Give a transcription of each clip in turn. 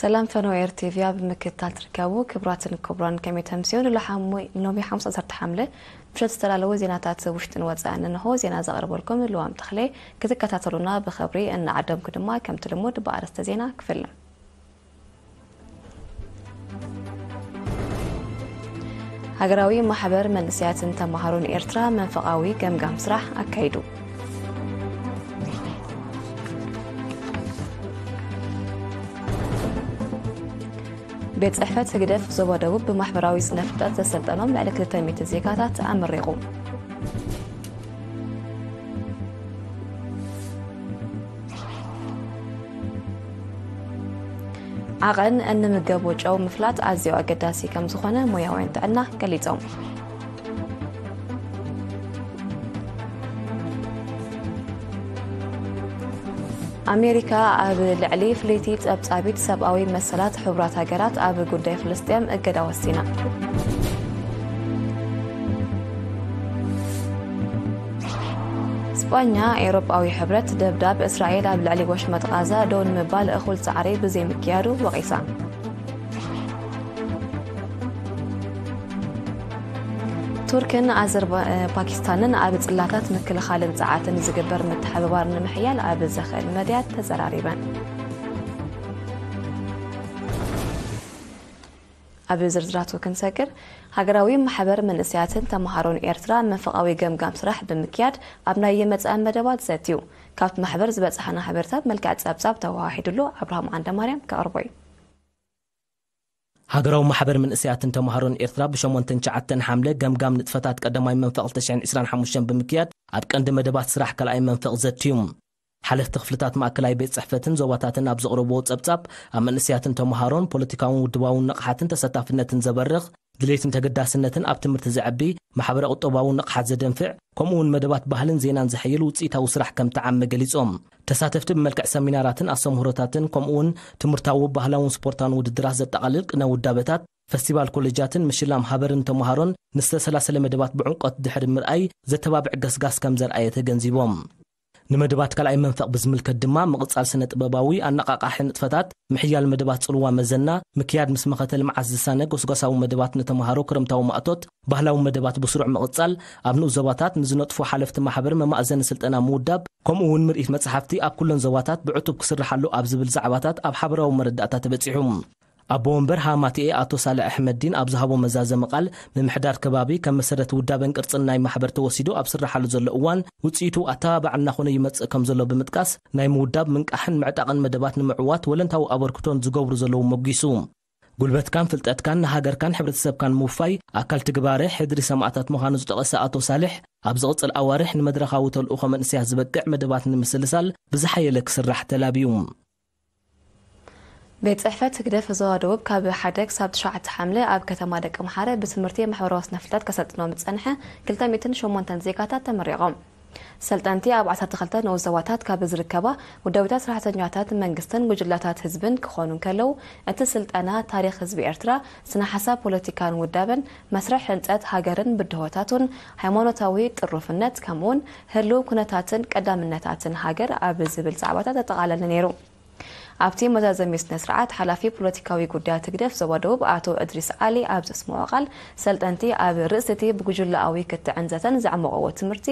ሰላም ፈነወ ኤር ቲቪ ኣብ ምክትታል ትርከቡ ክቡራትን ክቡራን፣ ከመይ ተምስዮ? ንሎሓሙ-፣ ንሎሚ ሓሙስ ዓሰርተ ሓምለ ምሸት ዝተላለዉ ዜናታት ውሽጥን ወጻእን እንሆ። ዜና ዘቕርበልኩም ልዋም ተኽሌ። ክትከታተሉና ብኽብሪ እናዓደምኩ ድማ ከምቲ ልሙድ ብኣርእስተ ዜና ክፍልም። ሃገራዊ ማሕበር መንእሰያትን ተማሃሮን ኤርትራ መንፈቓዊ ገምጋም ስራሕ ኣካይዱ። ቤት ጽሕፈት ህግደፍ ዞባ ደቡብ ብማሕበራዊ ስነ ፍልጠት ዘሰልጠኖም ልዕሊ ክልተ ሚእቲ ዜጋታት ኣመሪቑ። ዓቐን እንምገቦ ጨው ምፍላጥ ኣዝዩ ኣገዳሲ ከም ዝኾነ ሞያውያን ጥዕና ገሊጾም። ኣሜሪካ ኣብ ልዕሊ ፍልይቲ ጸብጻቢት ሰብኣዊ መሰላት ሕቡራት ሃገራት ኣብ ጉዳይ ፍልስጤም እገዳ ወሲና። ስጳኛ፣ ኤውሮጳዊ ሕብረት ደብዳብ እስራኤል ኣብ ልዕሊ ወሽመጥ ቓዛ ደው ንምባል እኹል ጻዕሪ ብዘይምክያዱ ወቒሳ። ቱርክን ኣዘርባ-፣ ፓኪስታንን ኣብ ጽላታት ምክልኻልን ጸዓትን ዝግበር ምትሕብባር ንምሕያል ኣብ ዘኽእል መድያት ተዘራሪበን። ኣብ ዝርዝራቱ ክንሰግር፣ ሃገራዊ ማሕበር መንእሰያትን ተምሃሮን ኤርትራ መንፈቓዊ ገምጋም ስራሕ ብምክያድ ኣብ ናይ መጻኢ መደባት ዘትዩ። ካብቲ ማሕበር ዝበጽሓና ሓበሬታት መልክዕ ጸብጻብ ተወሃሂዱሉ ኣብርሃም ዓንደማርያም ከቕርቦ እዩ። ሃገራዊ ማሕበር መንእሰያትን ተምሃሮን ኤርትራ ብሸሞንተን ትሽዓተን ሓምለ ገምጋም ንጥፈታት ቀዳማይ መንፈቕ ክልተ ሽሕን ዕስራን ሓሙሽተን ብምክያድ ኣብ ቀንዲ መደባት ስራሕ ካልኣይ መንፈቕ ዘትዩ። ሓለፍቲ ክፍልታት ማእከላይ ቤት ጽሕፈትን ዞባታትን ኣብ ዘቕረብዎ ጸብጻብ፣ ኣብ መንእሰያትን ተምሃሮን ፖለቲካውን ውድባውን ንቕሓትን ተሳታፍነትን ዘበርኽ፣ ድሌትን ተገዳስነትን ኣብ ትምህርቲ ዘዕቢ፣ ማሕበረ ቁጠባዊ ንቕሓት ዘደንፍዕ፣ ከምኡ እውን መደባት ባህልን ዜናን ዘሐይል ውጽኢታዊ ስራሕ ከም ተዓመ ገሊጾም። ተሳተፍቲ ብመልክዕ ሰሚናራትን ኣስተምህሮታትን ከምኡ እውን ትምህርታዊ፣ ባህላውን ስፖርታውን ውድድራት ዘጠቓልል ቅነ ውዳበታት፣ ፈስቲቫል ኮሌጃትን ምሽላም ሃበርን ተምሃሮን ንዝተሰላሰለ መደባት ብዕምቆት ድሕሪ ምርኣይ ዘተባብዕ ገስጋስ ከም ዘርኣየ ተገንዚቦም። ንመደባት ካልኣይ መንፈቕ ብዝምልከት ድማ ምቕጻል ስነ ጥበባዊ ኣነቓቓሒ ንጥፈታት፣ ምሕያል መደባት ጽልዋ መዘና፣ ምክያድ ምስ መኸተ ልምዓት ዝሳነ ጎስጓሳዊ መደባት ንተምሃሮ ክረምታዊ ማእቶት፣ ባህላዊ መደባት ብስሩዕ ምቕጻል፣ ኣብ ንኡስ ዞባታት ንዝነጥፉ ሓለፍቲ ማሕበር መማእዘኒ ስልጠና ምውዳብ፣ ከምኡ እውን ምርኢት መጽሓፍቲ ኣብ ኩለን ዞባታት ብዕቱብ ክስርሓሉ ኣብ ዝብል ዛዕባታት ኣብ ሓበራዊ መረዳእታ ተበጺሑ። ኣቦ ወንበር ሃማትኤ ኣቶ ሳልሕ ኣሕመዲን ኣብ ዝሃቦ መዛዘሚ ቃል፣ ምምሕዳር ከባቢ ከም መሰረት ውዳበን ቅርጽን ናይ ማሕበር ተወሲዱ ኣብ ዝስርሓሉ ዘሎ እዋን፣ ውጽኢቱ ኣተባባዕ እናኾነ ይመጽእ ከም ዘሎ ብምጥቃስ፣ ናይ ምውዳብ፣ ምንቃሕን ምዕጣቕን መደባት ንምዕዋት ወለንታዊ ኣበርክቶን ዝገብሩ ዘለዉ ሞጒሱ። ጉልበትካን ፍልጠትካን ንሃገርካን ሕብረተሰብካን ምውፋይ ኣካል ትግባረ ሕድሪ ሰማእታት ምዃኑ ዝጠቐሰ ኣቶ ሳልሕ፣ ኣብ ዝቕጽል ኣዋርሕ ንመድረኻዊ ተልእኾ መንእሰያት ዝበቅዕ መደባት ንምስልሳል ብዝሓየለ ክስራሕ ተላብዩ። ቤት ጽሕፈት ህግደፍ ዞባ ደቡብ ካብ ሓደ ክሳብ ትሽዓተ ሓምለ ኣብ ከተማ ደቀምሓረ ብትምህርቲ ማሕበራዊ ስነ ፍልጠት ከሰልጥኖም ዝጸንሐ ክልተ ሚእትን ሸሞንተን ዜጋታት ተመሪቖም። ሰልጠንቲ ኣብ ዓሰርተ ክልተ ንኡስ ዞባታት ካብ ዝርከባ ውዳቤታት ሰራሕተኛታት መንግስትን ጉጅላታት ህዝብን ክኾኑ እንከለዉ፣ እቲ ስልጠና ታሪኽ ህዝቢ ኤርትራ፣ ስነ ሓሳብ ፖለቲካን ውዳበን፣ መስርሕ ህንጸት ሃገርን ብድሆታቱን፣ ሃይማኖታዊ ጥሩፍነት፣ ከምኡውን ህልው ኩነታትን ቀዳምነታትን ሃገር ኣብ ዝብል ዛዕባታት ዘጠቓለለ ነይሩ። ኣብቲ መዛዘሚ ስነ ስርዓት፣ ሓላፊ ፖለቲካዊ ጉዳያት ህግደፍ ዞባ ደቡብ ኣቶ እድሪስ ዓሊ ኣብ ዘስምዖ ቃል፣ ሰልጠንቲ ኣብ ርእሲ እቲ ብጉጅለኣዊ ክትዕን ዘተን ዘዕመቕዎ ትምህርቲ፣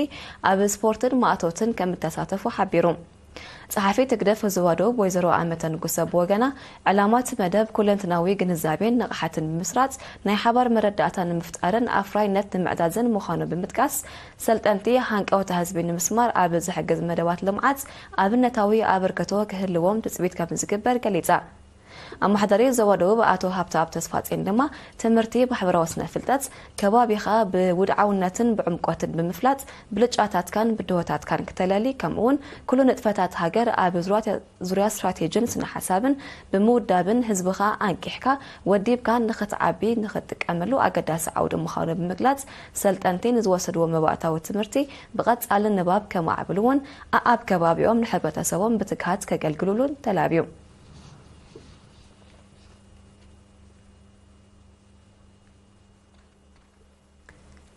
ኣብ ስፖርትን ማእቶትን ከም እተሳተፉ ሓቢሩ። ጸሓፊት ህግደፍ ዞባ ደቡብ ወይዘሮ ኣመተ ንጉሰ ብወገና፣ ዕላማ እቲ መደብ ኩለንትናዊ ግንዛቤን ንቕሓትን ብምስራጽ፣ ናይ ሓባር መረዳእታ ንምፍጣርን ኣፍራይነት ንምዕዛዝን ምዃኑ ብምጥቃስ፣ ሰልጠንቲ ሃንቀውታ ህዝቢ ንምስማር ኣብ ዝሕግዝ መደባት ልምዓት ኣብነታዊ ኣበርክቶ ክህልዎም ትጽቢት ከም ዝግበር ገሊጻ። ኣመሓዳሪ ዞባ ደቡብ ኣቶ ሃብተኣብ ተስፋጼን ድማ፣ ትምህርቲ ማሕበራዊ ስነ ፍልጠት፣ ከባቢኻ ብውድዓውነትን ብዕምቆትን ብምፍላጥ፣ ብልጫታትካን ብድሆታትካን ክተለሊ፣ ከምኡውን ኩሉ ንጥፈታት ሃገር ኣብ ዙርያ ዙርያ ስትራቴጂን ስነ ሓሳብን ብምውዳብን ህዝብኻ ኣንቂሕካ ወዲብካ ንኽትዓቢ ንኽትጥቀመሉ ኣገዳሲ ዓውዲ ምዃኑ ብምግላጽ፣ ሰልጠንቲ ንዝወሰድዎ መባእታዊ ትምህርቲ ብቐጻሊ ንባብ ከማዕብልዎን ኣኣብ ከባቢኦም ንሕብረተሰቦም ብትግሃት ከገልግሉሉን ተላብዩ።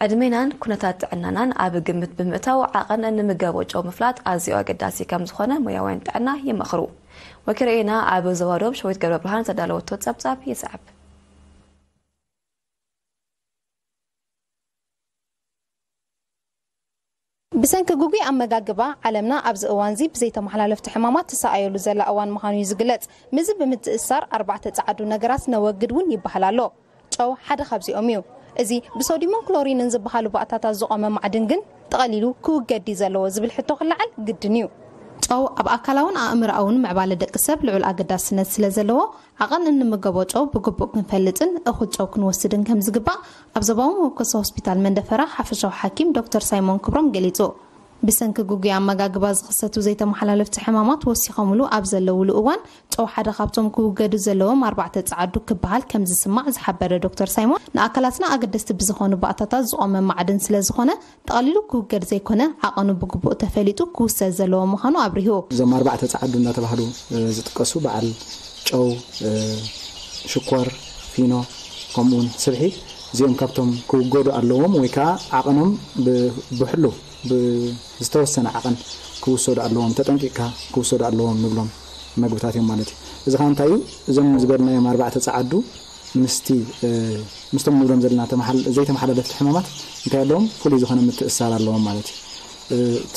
ዕድሜናን ኩነታት ጥዕናናን ኣብ ግምት ብምእታው ዓቐን እንምገቦ ጨው ምፍላጥ ኣዝዩ ኣገዳሲ ከም ዝኾነ ሞያውያን ጥዕና ይመኽሩ። ወኪረኤና ኣብ ዞባ ደቡብ ሸዊት ገብረ ብርሃን ዘዳለወቶ ጸብጻብ ይስዕብ። ብሰንኪ ግጉይ ኣመጋግባ ዓለምና ኣብዚ እዋንዚ ብዘይተመሓላለፍቲ ሕማማት ትሰኣየሉ ዘላ እዋን ምዃኑ እዩ ዝግለጽ። ምዚ ብምትእስሳር ኣርባዕተ ጸዓዱ ነገራት ነወግድ እውን ይበሃል ኣሎ። ጨው ሓደ ካብዚኦም እዩ። እዚ ብሶዲምን ክሎሪንን ዝበሃሉ ባእታታት ዝቖመ ማዕድን ግን ተቐሊሉ ክውገድ ድዩ ዘለዎ ዝብል ሕቶ ክለዓል ግድን እዩ። ጨው ኣብ ኣካላውን ኣእምሮኣውን ምዕባለ ደቂ ሰብ ልዑል ኣገዳስነት ስለ ዘለዎ ዓቐን እንምገቦ ጨው ብግቡእ ክንፈልጥን እኹል ጨው ክንወስድን ከም ዝግባእ ኣብ ዞባዊ መወከሲ ሆስፒታል መንደፈራ ሓፈሻዊ ሓኪም ዶክተር ሳይሞን ክብሮም ገሊጹ። ብሰንኪ ግጉይ ኣመጋግባ ዝኽሰቱ ዘይተመሓላለፍቲ ሕማማት ወሲኾምሉ ኣብ ዘለውሉ እዋን ጨው ሓደ ካብቶም ክውገዱ ዘለዎም ኣርባዕተ ጸዓዱ ክበሃል ከም ዝስማዕ ዝሓበረ ዶክተር ሳይሞን ንኣካላትና ኣገደስቲ ብዝኾኑ ባእታታት ዝቖመ ማዕድን ስለ ዝኾነ ጠቕሊሉ ክውገድ ዘይኮነ ዓቐኑ ብግቡእ ተፈሊጡ ክውሰድ ዘለዎ ምዃኑ ኣብሪሁ። እዞም ኣርባዕተ ጸዓዱ እናተባህሉ ዝጥቀሱ በዓል ጨው፣ ሽኮር፣ ፊኖ፣ ከምኡውን ስብሒ፣ እዚኦም ካብቶም ክውገዱ ኣለዎም ወይ ከዓ ዓቐኖም ብሕሉ ብዝተወሰነ ዓቐን ክውሰዱ ኣለዎም፣ ተጠንቂቕካ ክውሰዱ ኣለዎም ንብሎም መግብታት እዮም ማለት እዩ። እዚ ከዓ እንታይ እዩ? እዞም ዝበልናዮም ኣርባዕተ ጸዓዱ ምስቲ ምስቶም ንብሎም ዘለና ዘይተመሓላለፍቲ ሕማማት እንታይ ኣለዎም? ፍሉይ ዝኾነ ምትእሳር ኣለዎም ማለት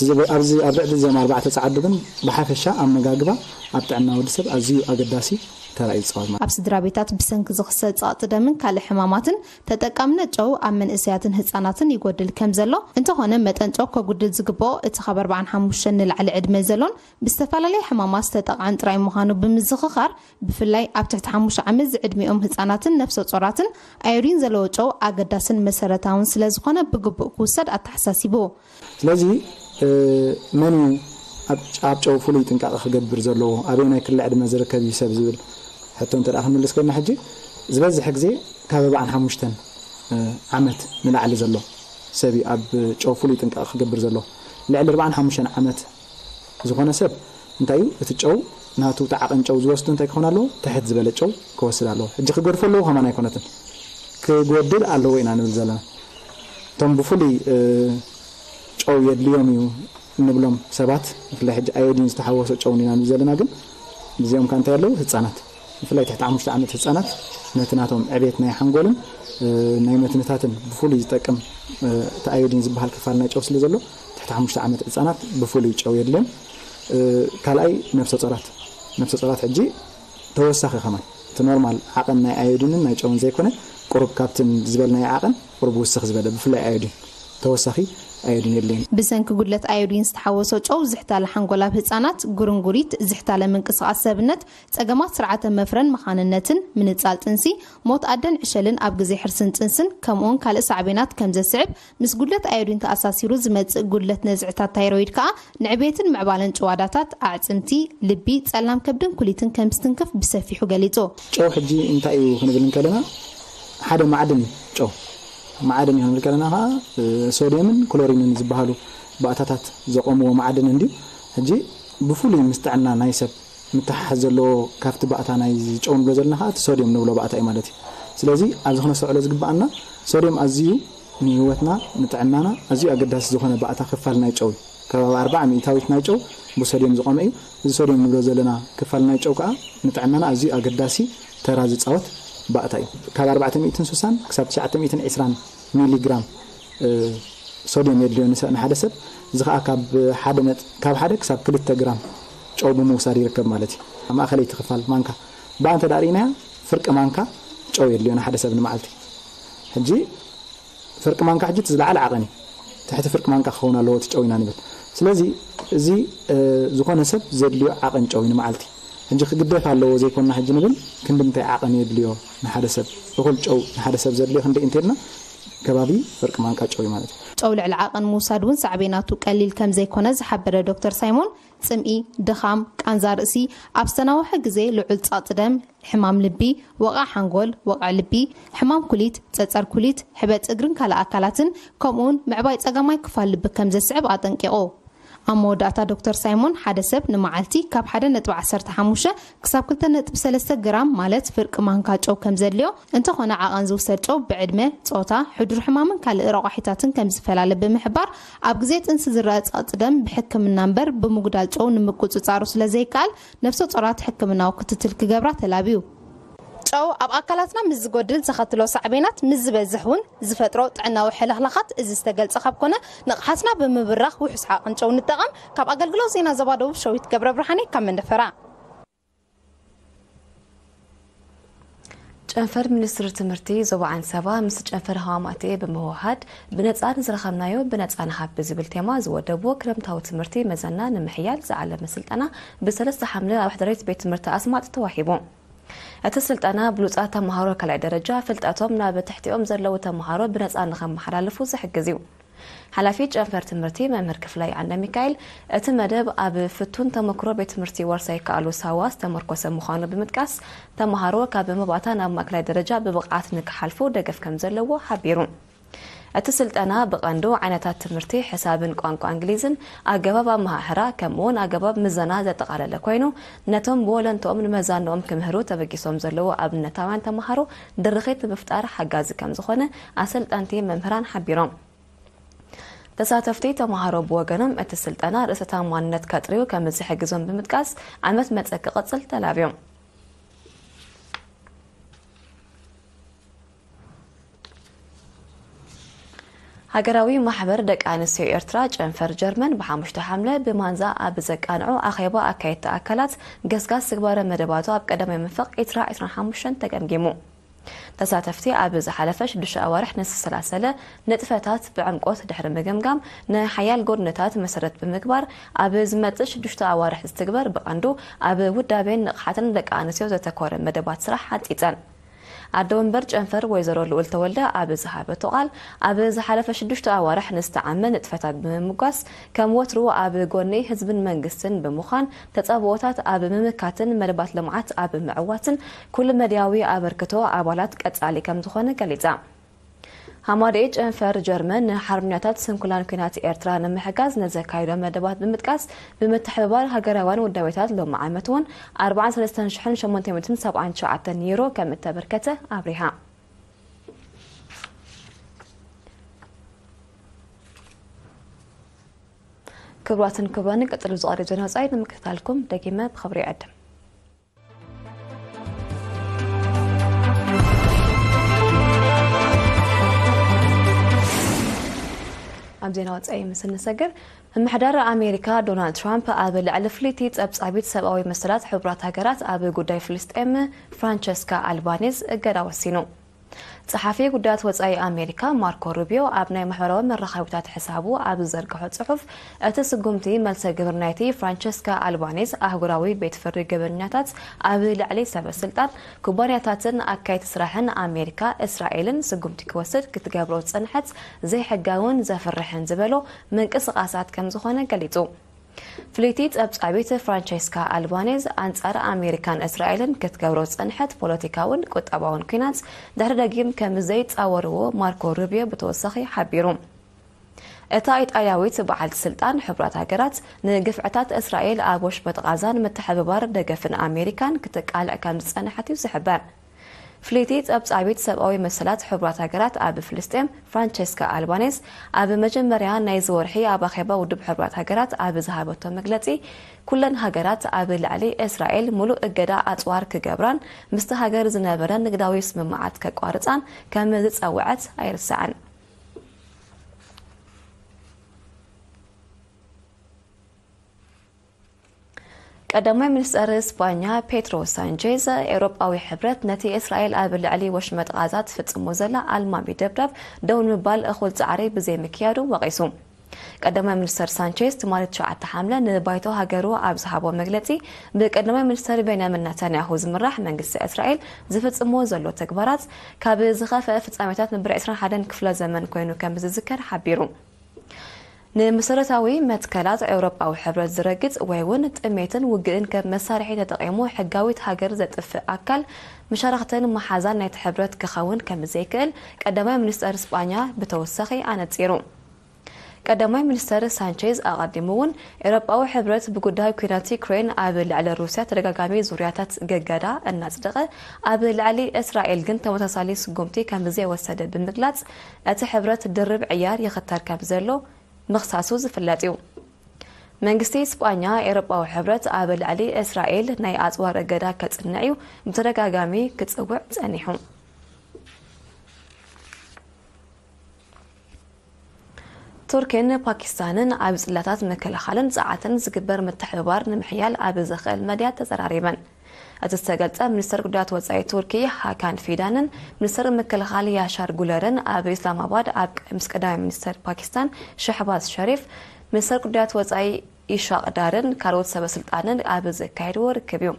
እዩ። ኣብዚ ኣብ ልዕሊ እዞም ኣርባዕተ ጸዓዱ ግን ብሓፈሻ ኣመጋግባ ኣብ ጥዕና ወዲ ሰብ ኣዝዩ ኣገዳሲ ተራ እዩ ዝፃወት ማለት። ኣብ ስድራ ቤታት ብሰንኪ ዝኽሰት ጸቕጢ ደምን ካልእ ሕማማትን ተጠቃምነት ጨው ኣብ መንእሰያትን ህጻናትን ይጎድል ከም ዘሎ፣ እንተኾነ መጠን ጨው ከጉድል ዝግብኦ እቲ ካብ ኣርባዓን ሓሙሽተን ንላዕሊ ዕድመ ዘሎን ብዝተፈላለየ ሕማማት ዝተጠቕዐን ጥራይ ምዃኑ ብምዝኽኻር፣ ብፍላይ ኣብ ትሕቲ ሓሙሽተ ዓመት ዝዕድሚኦም ህጻናትን ነፍሰ ጾራትን ኣዮዲን ዘለዎ ጨው ኣገዳስን መሰረታውን ስለ ዝኾነ ብግቡእ ክውሰድ ኣተሓሳሲቡ። ስለዚ መን እዩ ኣብ ጨው ፍሉይ ጥንቃቐ ክገብር ዘለዎ? ኣበየናይ ክሊ ዕድመ ዝርከብ እዩ ሰብ ዝብል ሕቶ እንተ ደኣ ክንምልስ ከልና ሕጂ ዝበዝሐ ግዜ ካብ ኣርባዓን ሓሙሽተን ዓመት ንላዕሊ ዘሎ ሰብ እዩ ኣብ ጨው ፍሉይ ጥንቃቐ ክገብር ዘለዎ። ልዕሊ ኣርባዓን ሓሙሽተን ዓመት ዝኾነ ሰብ እንታይ እዩ እቲ ጨው ናቱ እቲ ዓቐን ጨው ዝወስዱ እንታይ ክኾን ኣለዎ? ትሕት ዝበለ ጨው ክወስድ ኣለዎ። ሕጂ ክገድፎ ኣለዎ ከማን ኣይኮነትን፣ ክጎድል ኣለዎ ኢና ንብል ዘለና። እቶም ብፍሉይ ጨው የድልዮም እዩ እንብሎም ሰባት ብፍላይ ሕጂ ኣዮዲን ዝተሓወሶ ጨው ኢና ንብል ዘለና። ግን እዚኦም ከ እንታይ ኣለዉ? ህፃናት ብፍላይ ትሕቲ ሓሙሽተ ዓመት ህፃናት ነቲ ናቶም ዕቤት ናይ ሓንጎልን ናይ መትንታትን ብፍሉይ ዝጠቅም እቲ ኣዮዲን ዝበሃል ክፋል ናይ ጨው ስለ ዘሎ ትሕቲ ሓሙሽተ ዓመት ህፃናት ብፍሉይ ጨው የድልዮም። ካልኣይ ነፍሰ ጾራት ነፍሰ ጾራት ሕጂ ተወሳኺ ከማን እቲ ኖርማል ዓቐን ናይ ኣዮዲንን ናይ ጨውን ዘይኮነ ቁሩብ ካብቲ ዝበልናዮ ዓቐን ቁሩብ ውስኽ ዝበለ ብፍላይ ኣዮዲን ተወሳኺ ኣዮዲን የድልዮም። ብሰንኪ ጉድለት ኣዮዲን ዝተሓወሶ ጨው ዝሕታለ ሓንጎል ኣብ ህፃናት፣ ጉርንጉሪት፣ ዝሕታለ ምንቅስቓስ ሰብነት፣ ጸገማት ስርዓተ መፍረን መኻንነትን፣ ምንጻል ጥንሲ፣ ሞት ኣደን ዕሸልን ኣብ ግዜ ሕርስን ጥንስን ከምኡውን ካልእ ሳዕቤናት ከም ዘስዕብ ምስ ጉድለት ኣዮዲን ተኣሳሲሩ ዝመጽእ ጉድለት ነዝዕታት ታይሮይድ ከኣ ንዕቤትን ምዕባለን ጭዋዳታት ኣዕጽምቲ፣ ልቢ፣ ጸላም ከብድን ኩሊትን ከም ዝትንክፍ ብሰፊሑ ገሊጹ። ጨው ሕጂ እንታይ እዩ ክንብል እንከለና ሓደ ማዕድን እዩ። ጨው ማዕድን እዩ ክንብል ከለና ከዓ ሶድየምን ክሎሪንን ዝበሃሉ ባእታታት ዘቆምዎ ማዕድን እንድዩ። ሕጂ ብፍሉይ ምስ ጥዕና ናይ ሰብ ምትሓሓዝ ዘለዎ ካብቲ ባእታ ናይ ጨው ንብሎ ዘለና ከዓ እቲ ሶድየም ንብሎ ባእታ እዩ ማለት እዩ። ስለዚ ኣብዚ ክነስተውዕሎ ዝግበኣና ሶድየም ኣዝዩ ንህይወትና ንጥዕናና ኣዝዩ ኣገዳሲ ዝኾነ ባእታ ክፋል ናይ ጨው እዩ። ከባቢ ኣርባዓ ሚእታዊት ናይ ጨው ብሶድየም ዝቆመ እዩ። እዚ ሶድየም ንብሎ ዘለና ክፋል ናይ ጨው ከዓ ንጥዕናና ኣዝዩ ኣገዳሲ ተራ ዝፃወት ባእታ እዩ። ካብ ኣርባዕተ ሚእትን ስሳን ክሳብ ትሽዓተ ሚእትን ዕስራን ሚሊግራም ሶድየም የድልዮ ንሰ- ንሓደ ሰብ። እዚ ከዓ ካብ ሓደ ነጥ- ካብ ሓደ ክሳብ ክልተ ግራም ጨው ብምውሳድ ይርከብ ማለት እዩ። ኣብ ማእኸለይቲ ክፋል ማንካ ብኣ እንተ ደኣ ርኢናያ ፍርቂ ማንካ ጨው የድልዮ ንሓደ ሰብ ንመዓልቲ። ሕጂ ፍርቂ ማንካ ሕጂ እቲ ዝለዓለ ዓቐን እዩ። ትሕቲ ፍርቂ ማንካ ክኸውን ኣለዎ እቲ ጨው ኢና ንብል። ስለዚ እዚ ዝኾነ ሰብ ዘድልዮ ዓቐን ጨው እዩ ንመዓልቲ። ሕጂ ክግደፍ ኣለዎ ዘይኮንና ሕጂ ንብል ክንዲ ምንታይ ዓቐን የድልዮ ንሓደ ሰብ እኹል ጨው ንሓደ ሰብ ዘድልዮ ክንደይ እንተልና ከባቢ ፍርቂ ማንካ ጨው እዩ ማለት እዩ። ጨው ልዕሊ ዓቐን ምውሳድ እውን ሳዕቤናቱ ቀሊል ከም ዘይኮነ ዝሓበረ ዶክተር ሳይሞን፣ ጽምኢ፣ ድኻም፣ ቃንዛ ርእሲ፣ ኣብ ዝተናውሐ ግዜ ልዑል ጸቕጢ ደም፣ ሕማም ልቢ፣ ወቕዒ ሓንጎል፣ ወቕዒ ልቢ፣ ሕማም ኩሊት፣ ጸጸር ኩሊት፣ ሕበጥ እግርን ካልእ ኣካላትን፣ ከምኡውን ምዕባይ ጸጋማይ ክፋል ልቢ ከም ዘስዕብ ኣጠንቂቑ። ኣብ መወዳእታ ዶክተር ሳይሞን ሓደ ሰብ ንመዓልቲ ካብ ሓደ ነጥቢ ዓሰርተ ሓሙሽተ ክሳብ ክልተ ነጥቢ ሰለስተ ግራም ማለት ፍርቂ ማንካ ጨው ከም ዘድልዮ፣ እንተኾነ ዓቐን ዝውሰድ ጨው ብዕድመ፣ ጾታ፣ ሕዱር ሕማምን ካልእ ረቋሒታትን ከም ዝፈላለ ብምሕባር፣ ኣብ ግዜ ጥንሲ ዝረኣ ጸቕጢ ደም ብሕክምና እምበር ብምጉዳል ጨው ንምቁጽጻሩ ስለ ዘይከኣል፣ ነፍሰ ጾራት ሕክምናዊ ክትትል ክገብራ ተላብዩ። ጨው ኣብ ኣካላትና ምስ ዝጎድል ዘኸትሎ ሳዕቤናት ምስ ዝበዝሕ እውን ዝፈጥሮ ጥዕናዊ ሕልኽላኻት እዚ ዝተገልጸ ካብ ኮነ ንቕሓትና ብምብራኽ ውሑስ ዓቐን ጨው ንጠቐም። ካብ ኣገልግሎት ዜና ዞባ ደቡብ ሸዊት ገብረ ብርሃኔ ካብ መንደፈራ። ጨንፈር ሚኒስትሪ ትምህርቲ ዞባ ዓንሰባ ምስ ጨንፈር ሃዋማቴ ብምውሃድ ብነጻ ንዝረኸብናዮ ብነጻ ንሃብ ብዝብል ቴማ ዝወደብዎ ክረምታዊ ትምህርቲ መዘና ንምሕያል ዝዓለመ ስልጠና ብሰለስተ ሓምለ ኣብ ሕደሬት ቤት ትምህርቲ ኣስማጥ ተዋሂቡ። እቲ ስልጠና ብሉጻት ተምሃሮ ካልኣይ ደረጃ ፍልጠቶም ናብ ትሕቲኦም ዘለዉ ተምሃሮ ብነጻ ንኸመሓላልፉ ዝሕግዝ እዩ። ሓላፊ ጨንፈር ትምህርቲ መምህር ክፍላይ ዓንደ ሚካኤል፣ እቲ መደብ ኣብ ፍቱን ተመክሮ ቤት ትምህርቲ ዋርሳይ ከኣሉ ሳዋ ዝተመርኮሰ ምዃኑ ብምጥቃስ፣ ተምሃሮ ካብ መባእታ ናብ ማእከላይ ደረጃ ብብቕዓት ንክሓልፉ ደገፍ ከም ዘለዎ ሓቢሩ። እቲ ስልጠና ብቐንዱ ዓይነታት ትምህርቲ ሕሳብን ቋንቋ እንግሊዝን፣ ኣገባብ ኣመሃህራ፣ ከምኡውን ኣገባብ ምዘና ዘጠቓለለ ኮይኑ፣ ነቶም ብወለንትኦም ንመዛንኦም ክምህሩ ተበጊሶም ዘለዉ ኣብነታውያን ተምሃሮ ድርኺት ንምፍጣር ሓጋዚ ከም ዝኾነ ኣሰልጠንቲ መምህራን ሓቢሮም። ተሳተፍቲ ተምሃሮ ብወገኖም፣ እቲ ስልጠና ርእሰ ተኣማንነት ከጥርዩ ከም ዝሕግዞም ብምጥቃስ፣ ዓመት መጸ ክቕጽል ተላብዮም። ሃገራዊ ማሕበር ደቂ ኣንስትዮ ኤርትራ ጨንፈር ጀርመን ብሓሙሽተ ሓምለ ብማንዛ ኣብ ዘቃንዑ ኣኼባ ኣካየድቲ ኣካላት ገስጋስ ትግባረ መደባቱ ኣብ ቀዳማይ መንፈቕ ኤርትራ ዕስራን ሓሙሽተን ተገምጊሙ። ተሳተፍቲ ኣብ ዝሓለፈ ሽዱሽተ ኣዋርሕ ንዝሰላሰለ ንጥፈታት ብዕምቆት ድሕሪ ምግምጋም፣ ንሓያል ጎድንታት መሰረት ብምግባር፣ ኣብ ዝመጽእ ሽዱሽተ ኣዋርሕ ዝትግበር ብቐንዱ ኣብ ውዳቤን ንቕሓትን ደቂ ኣንስትዮ ዘተኮረ መደባት ስራሕ ሓንጺጸን። ኣደ ወንበር ጨንፈር ወይዘሮ ልኡል ተወልደ ኣብ ዝሃበቶ ቃል፣ ኣብ ዝሓለፈ ሽዱሽተ ኣዋርሕ ንዝተዓመ ንጥፈታት ብምምጓስ፣ ከም ወትሩ ኣብ ጎኒ ህዝብን መንግስትን ብምዃን፣ ተጻብኦታት ኣብ ምምካትን መደባት ልምዓት ኣብ ምዕዋትን ኩሉ መድያዊ ኣበርክቶ ኣባላት ቀጻሊ ከም ዝኾነ ገሊጻ። ሃማደኤ ጨንፈር ጀርመን ንሓርበኛታት ስንኩላን ኲናት ኤርትራ ንምሕጋዝ ንዘካይዶ መደባት ብምጥቃስ፣ ብምትሕብባር ሃገራውያን ውዳቤታት ሎሚ ዓመት እውን ኣርባዓን ሰለስተን ሽሕን ሸሞንተ ሚእትን ሰብዓን ትሽዓተን ዩሮ ከም እተበርከተ ኣብሪሃ። ክቡራትን ክቡራንን፣ ቀጽሉ ዝቐርብ ዜና ወጻኢ ንምክትታልኩም ደጊመ ብኽብሪ ይዕድም። ኣብ ዜና ወጻኢ ምስ እንሰግር፣ ምምሕዳር ኣሜሪካ ዶናልድ ትራምፕ ኣብ ልዕሊ ፍልይቲ ጸብጻቢት ሰብኣዊ መሰላት ሕቡራት ሃገራት ኣብ ጉዳይ ፍልስጤም ፍራንቸስካ ኣልባኔዝ እገዳ ወሲኑ። ጸሓፊ ጉዳያት ወጻኢ ኣሜሪካ ማርኮ ሩቢዮ ኣብ ናይ ማሕበራዊ መራኸቢታት ሕሳቡ ኣብ ዝዘርግሖ ጽሑፍ፣ እቲ ስጉምቲ መልሰ ግብሪ ናይቲ ፍራንቸስካ ኣልባኔዝ ኣህጉራዊ ቤት ፍርዲ ገበኛታት ኣብ ልዕሊ ሰበ ስልጣን፣ ኩባንያታትን ኣካየድቲ ስራሕን ኣሜሪካ፣ እስራኤልን ስጉምቲ ክወስድ ክትገብሮ ዝጸንሐት ዘይሕጋውን ዘፍርሕን ዝበሎ ምንቅስቓሳት ከም ዝኾነ ገሊጹ። ፍልይቲ ጸብጻቢት ፍራንቸስካ ኣልባኔዝ ኣንጻር ኣሜሪካን እስራኤልን ክትገብሮ ዝጸንሐት ፖለቲካውን ቁጠባውን ኲናት ድሕሪ ደጊም ከም ዘይጻወርዎ ማርኮ ሩቢዮ ብተወሳኺ ሓቢሩ። እታ ኢጣልያዊት በዓልቲ ስልጣን ሕቡራት ሃገራት ንግፍዕታት እስራኤል ኣብ ወሽመጥ ቓዛን ምትሕብባር ደገፍን ኣሜሪካን ክትቃልዕ ከም ዝጸንሐት እዩ ዝሕበር። ፍልይቲ ጸብጻቢት ሰብኣዊ መሰላት ሕቡራት ሃገራት ኣብ ፍልስጤም ፍራንቸስካ ኣልባኔዝ ኣብ መጀመርያ ናይዚ ወርሒ ኣብ ኣኼባ ውድብ ሕቡራት ሃገራት ኣብ ዝሃበቶ መግለጺ፣ ኩለን ሃገራት ኣብ ልዕሊ እስራኤል ሙሉእ እገዳ ኣጽዋር ክገብራን ምስቲ ሃገር ዝነበረ ንግዳዊ ስምምዓት ከቋርጻን ከም ዝጸውዐት ኣይርሳዕን። ቀዳማይ ሚኒስተር ስፓኛ ፔድሮ ሳንቼዝ፣ ኤውሮጳዊ ሕብረት ነቲ እስራኤል ኣብ ልዕሊ ወሽመጥ ቓዛ ትፍጽሞ ዘላ ኣልማሚ ደብዳብ ደው ንምባል እኹል ጻዕሪ ብዘይምክያዱ ወቒሱ። ቀዳማይ ሚኒስተር ሳንቼዝ ትማሊ ትሽዓተ ሓምለ ንባይቶ ሃገሩ ኣብ ዝሃቦ መግለጺ፣ ብቀዳማይ ሚኒስተር ቤንያሚን ናታንያሁ ዝምራሕ መንግስቲ እስራኤል ዝፍጽሞ ዘሎ ተግባራት ካብ ዝኸፍአ ፍጻሜታት መበል ዕስራን ሓደን ክፍለ ዘመን ኮይኑ ከም ዝዝከር ሓቢሩ። ንመሰረታዊ መትከላት ኤውሮጳዊ ሕብረት ዝረግጽ ወይ እውን ጥሜትን ውግእን ከም መሳርሒ ተጠቒሙ ሕጋዊት ሃገር ዘጥፍእ ኣካል፣ መሻርኽትን መሓዛን ናይቲ ሕብረት ክኸውን ከም ዘይክእል ቀዳማይ ሚኒስተር ስጳኛ ብተወሳኺ ኣነጺሩ። ቀዳማይ ሚኒስተር ሳንቼዝ ኣቐዲሙ እውን ኤውሮጳዊ ሕብረት ብጉዳይ ኲናት ዩክሬን ኣብ ልዕሊ ሩስያ ተደጋጋሚ ዙርያታት ገገዳ እናጽደቐ፣ ኣብ ልዕሊ እስራኤል ግን ተመሳሳሊ ስጉምቲ ከም ዘይወሰደ ብምግላጽ፣ እቲ ሕብረት ድርብ ዕያር ይኽተል ከም ዘሎ ምኽሳሱ ዝፍለጥ እዩ። መንግስቲ ስጳኛ ኤውሮጳዊ ሕብረት ኣብ ልዕሊ እስራኤል ናይ ኣጽዋር እገዳ ከጽንዕ እዩ ብተደጋጋሚ ክጽውዕ ጸኒሑ። ቱርኪን ፓኪስታንን ኣብ ጽላታት ምክልኻልን ጸዓትን ዝግበር ምትሕብባር ንምሕያል ኣብ ዘኽእል መድያ ተዘራሪበን። እቲ ዝተገልጸ ሚኒስተር ጉዳያት ወጻኢ ቱርኪ ሃካን ፊዳንን ሚኒስተር ምክልኻል ያሻር ጉለርን ኣብ ኢስላማባድ ኣብ ምስ ቀዳማይ ሚኒስተር ፓኪስታን ሸህባዝ ሸሪፍ፣ ሚኒስተር ጉዳያት ወጻኢ ኢሻቅ ዳርን ካልኦት ሰበ ስልጣንን ኣብ ዘካየድዎ ርክብ እዩ።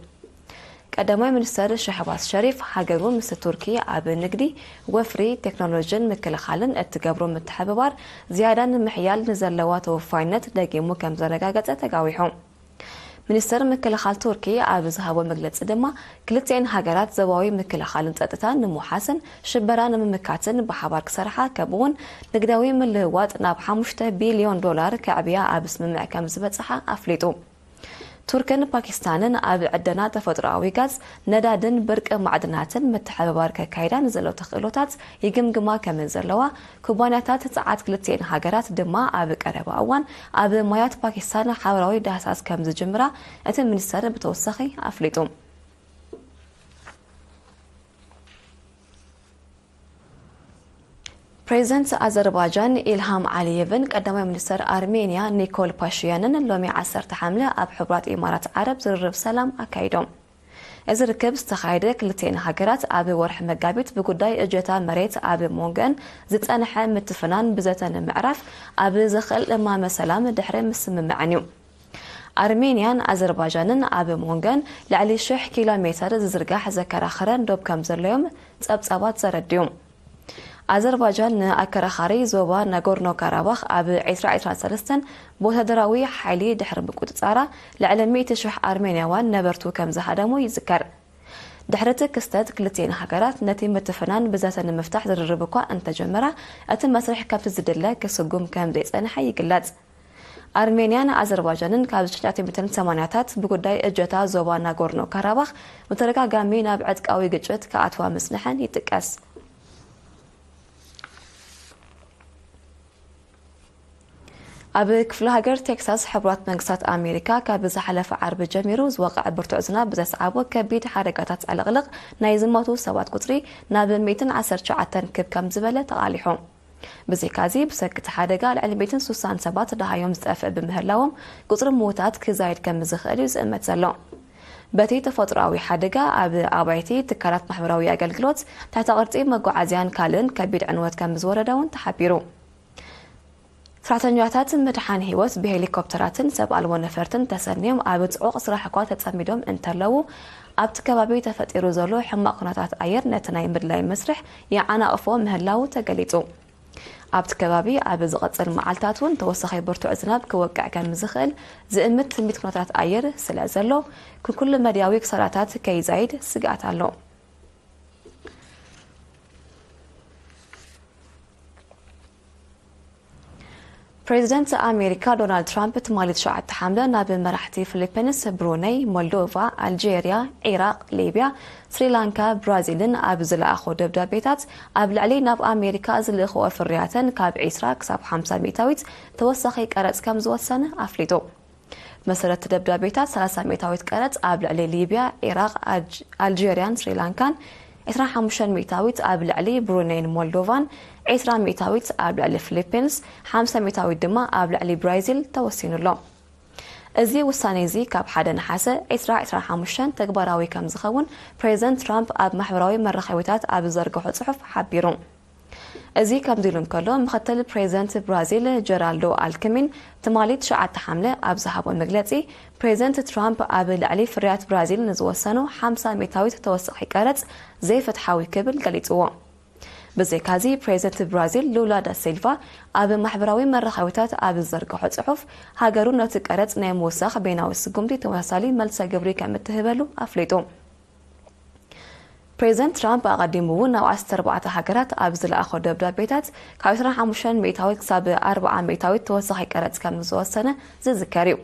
ቀዳማይ ሚኒስተር ሸህባዝ ሸሪፍ ሃገሩ ምስ ቱርኪ ኣብ ንግዲ፣ ወፍሪ፣ ቴክኖሎጂን ምክልኻልን እትገብሮ ምትሕብባር ዝያዳ ንምሕያል ንዘለዋ ተወፋይነት ደጊሙ ከም ዘረጋገጸ ተጋዊሑ። ሚኒስተር ምክልኻል ቱርኪ ኣብ ዝሃቦ መግለጺ ድማ ክልቲኤን ሃገራት ዞባዊ ምክልኻልን ጸጥታን ንምውሓስን ሽበራ ንምምካትን ብሓባር ክሰርሓ ከምኡውን ንግዳዊ ምልውዋጥ ናብ ሓሙሽተ ቢልዮን ዶላር ከዕብያ ኣብ ስምምዕ ከም ዝበጽሓ ኣፍሊጡ። ቱርክን ፓኪስታንን ኣብ ዕደና ተፈጥሮኣዊ ጋዝ፣ ነዳድን በርቂ ማዕድናትን ምትሕብባር ከካይዳ ንዘለዎ ተኽእሎታት ይግምግማ ከም ዘለዋ፣ ኩባንያታት ጸዓት ክልቲኤን ሃገራት ድማ ኣብ ቀረባ እዋን ኣብ ማያት ፓኪስታን ሓበራዊ ዳህሳስ ከም ዝጅምራ እቲ ሚኒስተር ብተወሳኺ ኣፍሊጡ። ፕሬዚደንት ኣዘርባጃን ኢልሃም ዓሊየቭን ቀዳማይ ሚኒስተር ኣርሜንያ ኒኮል ፓሽያንን ሎሚ ዓሰርተ ሓምለ ኣብ ሕቡራት ኢማራት ዓረብ ዝርርብ ሰላም ኣካይዶም። እዚ ርክብ ዝተኻየደ ክልቲኤን ሃገራት ኣብ ወርሒ መጋቢት ብጉዳይ እጀታ መሬት ኣብ መንጎአን ዝጸንሐ ምትፍናን ብዘተ ንምዕራፍ ኣብ ዘኽእል እማመ ሰላም ድሕሪ ምስምምዐን እዩ። ኣርሜንያን ኣዘርባጃንን ኣብ መንጎን ልዕሊ ሽሕ ኪሎ ሜተር ዝዝርጋሕ ዘከራኸረን ዶብ ከም ዘለዮም ጸብጻባት ዘረድዩ። ኣዘርባጃን ንኣከራኻሪ ዞባ ናጎርኖ ካራባኽ ኣብ ዕስራ ዕስራን ሰለስተን ብወታደራዊ ሓይሊ ድሕሪ ምቁጽጻራ፣ ልዕሊ ሚእቲ ሽሕ ኣርሜንያውያን ነበርቱ ከም ዝሃደሙ ይዝከር። ድሕሪ እቲ ክስተት፣ ክልቲኤን ሃገራት ነቲ ምትፍናን ብዘተ ንምፍታሕ ዝርርብ እኳ እንተጀመራ፣ እቲ መስርሕ ከምቲ ዝድለ ክስጉም ከም ዘይጸንሐ ይግለጽ። ኣርሜንያን ኣዘርባጃንን ካብ ሽሕን ትሽዓተ ሚእትን ሰማንያታት ብጉዳይ እጀታ ዞባ ናጎርኖ ካራባኽ ብተደጋጋሚ ናብ ዕጥቃዊ ግጭት ክኣትዋ ምጽንሐን ይጥቀስ። ኣብ ክፍለ ሃገር ቴክሳስ ሕቡራት መንግስታት ኣሜሪካ ካብ ዝሓለፈ ዓርቢ ጀሚሩ ዝወቕዐ ብርቱዕ ዝናብ ብዘስዓቦ ከቢድ ሓደጋታት ዕልቕልቕ ናይ ዝሞቱ ሰባት ቁጽሪ ናብ ሚእትን ዓሰርተ ትሽዓተን ክብ ከም ዝበለ ተቓሊሑ። ብዘይካዚ፣ ብሰንኪ እቲ ሓደጋ ልዕሊ ሚእትን ስሳን ሰባት ደሃዮም ዝጠፍእ ብምህላዎም፣ ቁጽሪ ምዉታት ክዛይድ ከም ዝኽእል እዩ ዝእመት ዘሎ። በቲ ተፈጥሮኣዊ ሓደጋ፣ ኣብ ኣባይቲ፣ ትካላት ማሕበራዊ ኣገልግሎት፣ ትሕተ ቅርጺ መጓዓዝያን ካልእን ከቢድ ዕንወት ከም ዝወረደ እውን ተሓቢሩ። ሰራሕተኛታት ምድሓን ህይወት ብሄሊኮፕተራትን ሰብ ኣልቦ ነፈርትን ተሰንዮም ኣብ ጽዑቕ ስራሕ እኳ ተጸሚዶም እንተለዉ፣ ኣብቲ ከባቢ ተፈጢሩ ዘሎ ሕማቕ ኩነታት ኣየር ነቲ ናይ ምድላይ መስርሕ ይዓናቕፎ ምህላዉ ተገሊጹ። ኣብቲ ከባቢ ኣብ ዝቐጽል መዓልታት እውን ተወሳኺ ብርቱዕ ዝናብ ክወቅዕ ከም ዝኽእል ዝእምት ትንቢት ኩነታት ኣየር ስለ ዘሎ፣ ንኩሉ መድያዊ ክሳራታት ከይዛይድ ስግኣት ኣሎ። ፕሬዚደንት ኣሜሪካ ዶናልድ ትራምፕ ትማሊ ትሽዓተ ሓምለ ናብ መራሕቲ ፊሊፒንስ፣ ብሩነይ፣ ሞልዶቫ፣ ኣልጄርያ፣ ዒራቕ፣ ሊብያ፣ ስሪላንካ፣ ብራዚልን ኣብ ዝለኣኾ ደብዳቤታት፣ ኣብ ልዕሊ ናብ ኣሜሪካ ዝልእኽዎ ፍርያተን ካብ ዒስራ ክሳብ ሓምሳ ሚእታዊት ተወሳኺ ቀረጽ ከም ዝወሰነ ኣፍሊጡ። መሰረት ደብዳቤታት፣ ሰላሳ ሚእታዊት ቀረጽ ኣብ ልዕሊ ሊብያ፣ ዒራቕ፣ ኣልጅ-፣ ኣልጄርያን ስሪላንካን፣ ዕስራን ሓሙሽተን ሚእታዊት ኣብ ልዕሊ ብሩኔይን ሞልዶቫን፣ ዕስራ ሚእታዊት ኣብ ልዕሊ ፊሊፒንስ፣ ሓምሳ ሚእታዊት ድማ ኣብ ልዕሊ ብራዚል ተወሲኑ ኣሎ። እዚ ውሳኔ እዚ ካብ ሓደ ነሓሰ ዕስራ ዕስራን ሓሙሽተን ተግባራዊ ከም ዝኸውን ፕሬዚደንት ትራምፕ ኣብ ማሕበራዊ መራኸቢታት ኣብ ዝዘርግሖ ጽሑፍ ሓቢሩ። እዚ ከምዚ ኢሉ እንከሎ፣ ምኽትል ፕሬዚደንት ብራዚል ጀራልዶ ኣልክሚን ትማሊ ትሽዓተ ሓምለ ኣብ ዝሃቦ መግለጺ፣ ፕሬዚደንት ትራምፕ ኣብ ልዕሊ ፍርያት ብራዚል ንዝወሰኖ ሓምሳ ሚእታዊት ተወሳኺ ቀረጽ ዘይፍትሓዊ ክብል ገሊጽዎ። ብዘይካዚ፣ ፕሬዚደንት ብራዚል ሉላ ዳ ሲልቫ ኣብ ማሕበራዊ መራኸቢታት ኣብ ዝዘርግሖ ጽሑፍ፣ ሃገሩ ነቲ ቀረጽ ናይ ምውሳኽ በይናዊ ስጉምቲ ተመሳሳሊ መልሰ ግብሪ ከም እትህበሉ ኣፍሊጡ። ፕሬዚደንት ትራምፕ ኣቐዲሙ እውን ናብ ዓሰርተ ኣርባዕተ ሃገራት ኣብ ዝለኣኾ ደብዳቤታት ካብ ዕስራን ሓሙሽተን ሚእታዊት ክሳብ ኣርብዓ ሚእታዊት ተወሳኺ ቀረጽ ከም ዝወሰነ ዝዝከር እዩ።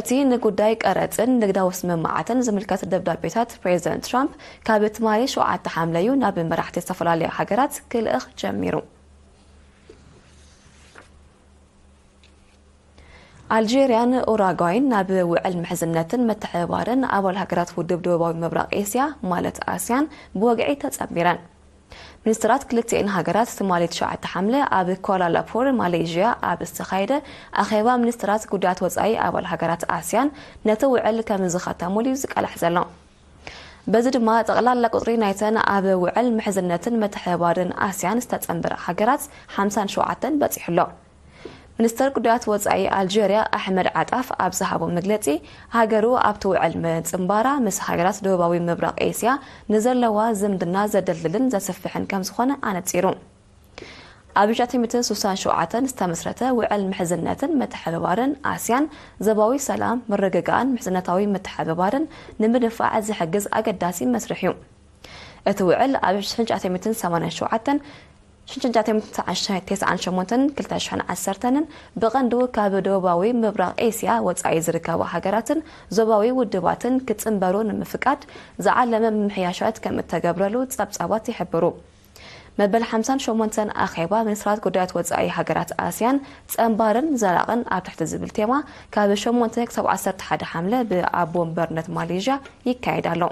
እቲ ንጉዳይ ቀረጽን ንግዳዊ ስምምዓትን ዝምልከት ደብዳቤታት ፕሬዚደንት ትራምፕ ካብ ትማሊ ሸውዓተ ሓምለ እዩ ናብ መራሕቲ ዝተፈላለዩ ሃገራት ክልእኽ ጀሚሩ። ኣልጄርያን ኡራጓይን ናብ ውዕል ምሕዝነትን ምትሕብባርን ኣባል ሃገራት ውድብ ደቡባዊ ምብራቕ ኤስያ ማለት ኣስያን ብወግዒ ተጸንቢረን። ሚኒስትራት ክልቲኤን ሃገራት ትማሊ ትሽዓተ ሓምለ ኣብ ኳላላምፑር ማሌዥያ ኣብ ዝተኻየደ ኣኼባ ሚኒስትራት ጉዳያት ወጻኢ ኣባል ሃገራት ኣስያን ነቲ ውዕል ከም ዝኸተሙሉ እዩ ዝቃላሕ ዘሎ። በዚ ድማ ጠቕላላ ቁጽሪ ናይተን ኣብ ውዕል ምሕዝነትን ምትሕብባርን ኣስያን ዝተጸንበራ ሃገራት ሓምሳን ሸውዓተን በጺሑ ኣሎ። ሚኒስተር ጉዳያት ወጻኢ ኣልጀርያ ኣሕመድ ዓጣፍ ኣብ ዝሃቦ መግለጺ፣ ሃገሩ ኣብቲ ውዕል ምጽንባራ ምስ ሃገራት ደቡባዊ ምብራቕ ኤስያ ንዘለዋ ዝምድና ዘደልድልን ዘስፍሕን ከም ዝኾነ ኣነጺሩ። ኣብ ሽሻት ሚእትን ስሳን ሸውዓተን ዝተመስረተ ውዕል ምሕዝነትን ምትሕብባርን ኣስያን ዞባዊ ሰላም፣ ምርግጋእን ምሕዝነታዊ ምትሕብባርን ንምድንፋዕ ዝሕግዝ ኣገዳሲ መስርሕ እዩ። እቲ ውዕል ኣብ ሽሻት ሚእትን ሰማንያን ሸውዓተን፣ ሽሻት ሚእትን ተስዓን ሸሞንተን፣ ክልተ ሽሕን ዓሰርተን ብቐንዱ ካብ ደቡባዊ ምብራቕ ኤስያ ወጻኢ ዝርከቡ ሃገራትን ዞባዊ ውድባትን ክጽንበሩ ንምፍቃድ ዝዓለመ ምምሕያሻት ከም እተገብረሉ ጸብጻባት ይሕብሩ። መበል ሓምሳን ሸሞንተን ኣኼባ ሚኒስትራት ጉዳያት ወጻኢ ሃገራት ኣስያን ጸንባርን ዘላቕን ኣብ ትሕቲ ዝብል ቴማ ካብ ሸሞንተ ክሳብ ዓሰርተ ሓደ ሓምለ ብኣቦ ወንበርነት ማሌዥያ ይካየድ ኣሎ።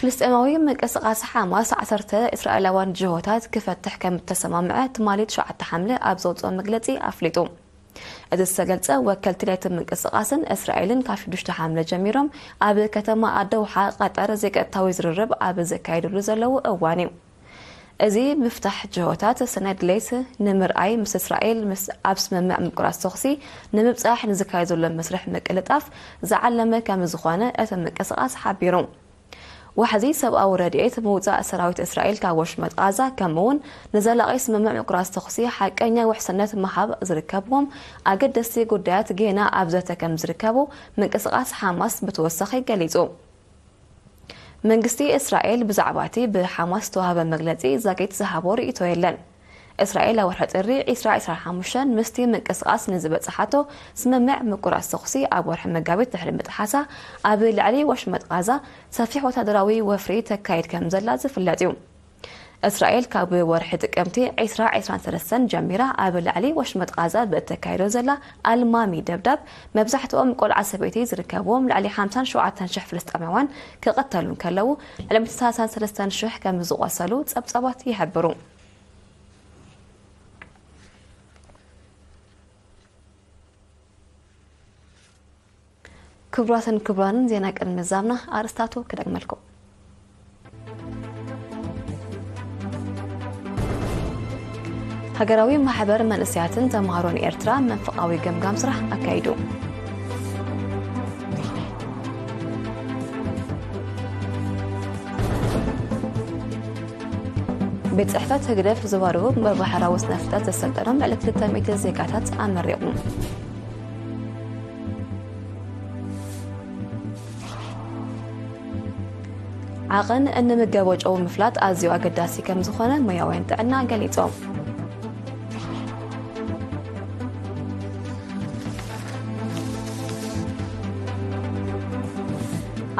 ፍልስጤማዊ ምንቅስቓስ ሓማስ ዓሰርተ እስራኤላውያን ጅሆታት ክፈትሕ ከም እተሰማምዐ ትማሊ ትሽዓተ ሓምለ ኣብ ዘውፅኦ መግለፂ ኣፍሊጡ። እቲ ዝተገልጸ ወከልቲ ናይቲ ምንቅስቓስን እስራኤልን ካብ ሽዱሽተ ሓምለ ጀሚሮም ኣብ ከተማ ኣደውሓ ቀጠር ዘይቀጥታዊ ዝርርብ ኣብ ዘካየድሉ ዘለዉ እዋን እዩ። እዚ ምፍታሕ ጅሆታት ሰነድ ድሌት ንምርኣይ ምስ እስራኤል ምስ ኣብ ስምምዕ ምቁራጽ ተኹሲ ንምብጻሕ ንዝካየድ ዘሎ መስርሕ ምቅልጣፍ ዝዓለመ ከም ዝኾነ እቲ ምንቅስቓስ ሓቢሩ። ዋሕዚ ሰብኣዊ ረድኤት ምውጻእ ሰራዊት እስራኤል ካብ ወሽመጥ ቓዛ ከምኡ እውን ንዘላቒ ስምምዕ ምቁራጽ ተኹሲ ሓቀኛ ውሕስነት ምሃብ ዝርከብዎም ኣገደስቲ ጉዳያት ጌና ኣብ ዘተ ከም ዝርከቡ ምንቅስቓስ ሓማስ ብተወሳኺ ገሊጹ። መንግስቲ እስራኤል ብዛዕባ እቲ ብሓማስ ዝተዋህበ መግለጺ ዛጊት ዝሃቦ ርእይቶ የለን። እስራኤል ኣብ ወርሒ ጥሪ ዕስራ ዕስራን ሓሙሽተን ምስቲ ምንቅስቓስ ንዝበጽሓቶ ስምምዕ ምቁራጽ ተኹሲ ኣብ ወርሒ መጋቢት ድሕሪ ምጥሓሳ ኣብ ልዕሊ ወሽመጥ ቓዛ ሰፊሕ ወታደራዊ ወፍሪ ተካይድ ከም ዘላ ዝፍለጥ እዩ። እስራኤል ካብ ወርሒ ጥቅምቲ ዕስራ ዕስራን ሰለስተን ጀሚራ ኣብ ልዕሊ ወሽመጥ ቓዛ ብእተካይዶ ዘላ ኣልማሚ ደብዳብ መብዛሕትኦም ቆልዓ ሰበይቲ ዝርከብዎም ልዕሊ ሓምሳን ሸውዓተን ሽሕ ፍልስጤማውያን ክቕተሉ እንከለዉ ልዕሊ ሚእቲ ሰላሳን ሰለስተን ሽሕ ከም ዝቖሰሉ ጸብጻባት ይሕብሩ። ክቡራትን ክቡራንን ዜና ቅድሚ ምዛምና ኣርእስታቱ ክደግመልኩም። ሃገራዊ ማሕበር መንእሰያትን ተምሃሮን ኤርትራ መንፈቓዊ ገምጋም ስራሕ ኣካይዱ። ቤት ጽሕፈት ህግደፍ ዞባ ደቡብ ብባሕራዊ ስነ ፍልጠት ዘሰልጠኖም ልዕሊ ክልተ ሚእቲ ዜጋታት ኣመሪቑ። ዓቐን እንምገቦ ጨው ምፍላጥ ኣዝዩ ኣገዳሲ ከም ዝኾነ ሞያውያን ጥዕና ገሊጾም።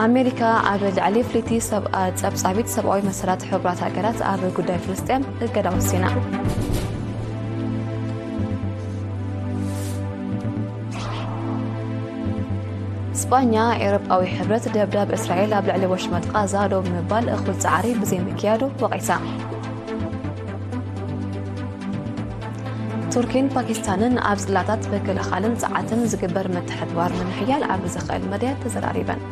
ኣሜሪካ ኣብ ልዕሊ ፍልይቲ ሰብ-፣ ጸብጻቢት ሰብኣዊ መሰላት ሕቡራት ሃገራት ኣብ ጉዳይ ፍልስጤም እገዳ ወሲና። ስጳኛ፣ ኤውሮጳዊ ሕብረት ደብዳብ እስራኤል ኣብ ልዕሊ ወሽመጥ ቓዛ ደው ብምባል እኹል ጻዕሪ ብዘይምክያዱ ወቒሳ። ቱርኪን ፓኪስታንን ኣብ ጽላታት ምክልኻልን ጸዓትን ዝግበር ምትሕብባር ንምሕያል ኣብ ዝኽእል መዳያት ተዘራሪበን።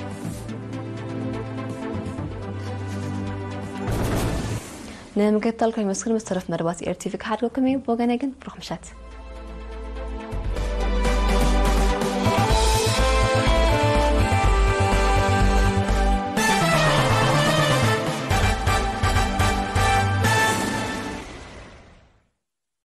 ንምክትታልኩም የመስግን። ምስ ተረፍ መደባት ኤር ቲቪ ክሓድገኩም እዩ። ብወገነይ ግን ብሩኽ ምሸት።